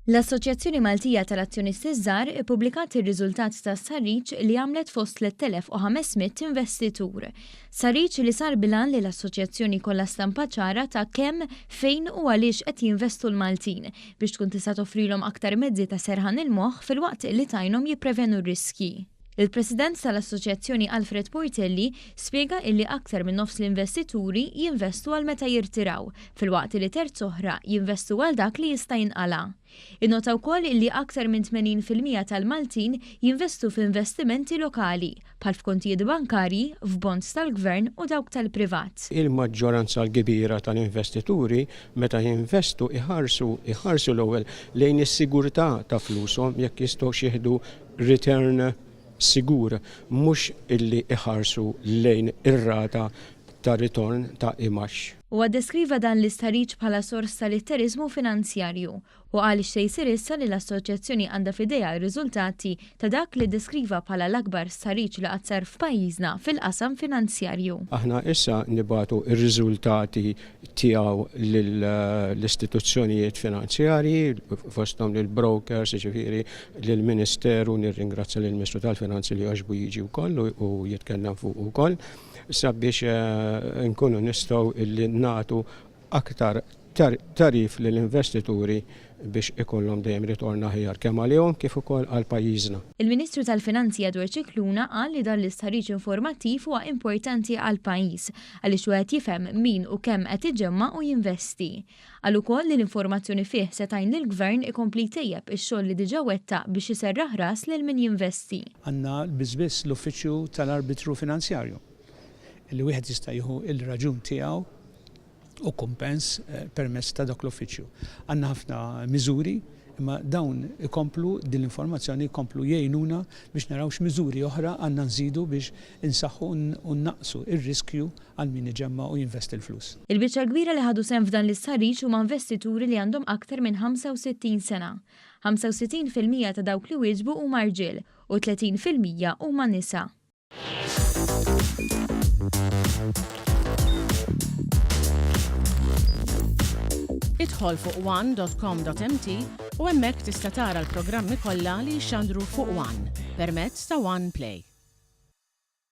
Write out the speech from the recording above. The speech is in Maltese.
L-Assoċjazzjoni Maltija tal-Azzjonisti ż-Żgħar ippubblikat ir-riżultat ta' stħarriġ li għamlet fost 3,500 investitur. Stħarriġ li sar bil-għan li l-Assoċjazzjoni jkollha stampa ċara ta' kemm, fejn u għaliex qed jinvestu l-Maltin biex tkun tista' toffrilhom aktar mezzi ta' serħan il-moħħ filwaqt li tgħinhom jipprevenu r-riskji. Il-President tal-Assoċjazzjoni Alfred Portelli spjega illi aktar minn nofs l-investituri jinvestu għal meta jirtiraw, filwaqt illi terz oħra jinvestu għal dak li jista' jinqala'. Innota wkoll illi aktar minn 80% tal-Maltin jinvestu f'investimenti lokali, bħal f'kontijiet bankarji, f'bonds tal-Gvern u dawk tal-privat. Il-maġġoranza l-kbira tal-investituri meta jinvestu iħarsu iħarsu l-ewwel lejn is-sigurtà ta' flushom jekk jistgħux jieħdu return sigur, mhux illi iħarsu lejn ir-rata ta' ritorn ta' imgħax. Huwa ddeskriva dan l-istħarriġ bħala sors ta' litteriżmu finanzjarju u qal x'se jsir issa li l-Assoċjazzjoni għandha f'idejha r-riżultati ta' dak li ddeskriva bħala l-akbar stħarriġ li qatt sar f'pajjiżna fil-qasam finanzjarju. Aħna issa nibagħtu r-riżultati tiegħu lill-istituzzjonijiet finanzjarji, fosthom lill-brokers, jiġifieri lill-Ministeru, nirringrazzja lill-Ministru tal-Finanzi li għoġbu jiġi wkoll u jitkellem fuqu wkoll, sabiex inkunu nistgħu illi nagħtu aktar tagħrif lill-investituri biex ikollhom dejjem ritorn aħjar kemm għalihom kif ukoll għal pajjiżna. Il-Ministru tal-Finanzi Edward Scicluna qal li dan l-istħarriġ informattiv huwa importanti għall-pajjiż għaliex wieħed jifhem min u kemm qed iġemma' u jinvesti. Qal ukoll li l-informazzjoni fih se tgħin lill-Gvern ikompli jtejjeb ix-xogħol li diġà wettaq biex iserraħ ras lil min jinvesti. Għandna biss biss l-Uffiċċju tal-Arbitru Finanzjarju li wieħed jista' jieħu l-raġun tiegħu u kumpens permezz ta' dak l-uffiċċju. Għandna ħafna miżuri, imma dawn ikomplu, din l-informazzjoni jkomplu jgħinuna biex naraw x'miżuri oħra għandna nżidu biex insaħħu u nnaqqsu r-riskju għal min iġemma' u jinvesti l-flus. Il-biċċa l-kbira li ħadu sehem f'dan l-istħarriġ huma investituri li għandhom aktar minn 65 sena. 65% ta' dawk li wieġbu huma rġiel u 30% huma nisa. Idħol fuq one.com.mt u hemmhekk tista' tara l-programmi kollha li jixxandru fuq One permezz ta' One Play.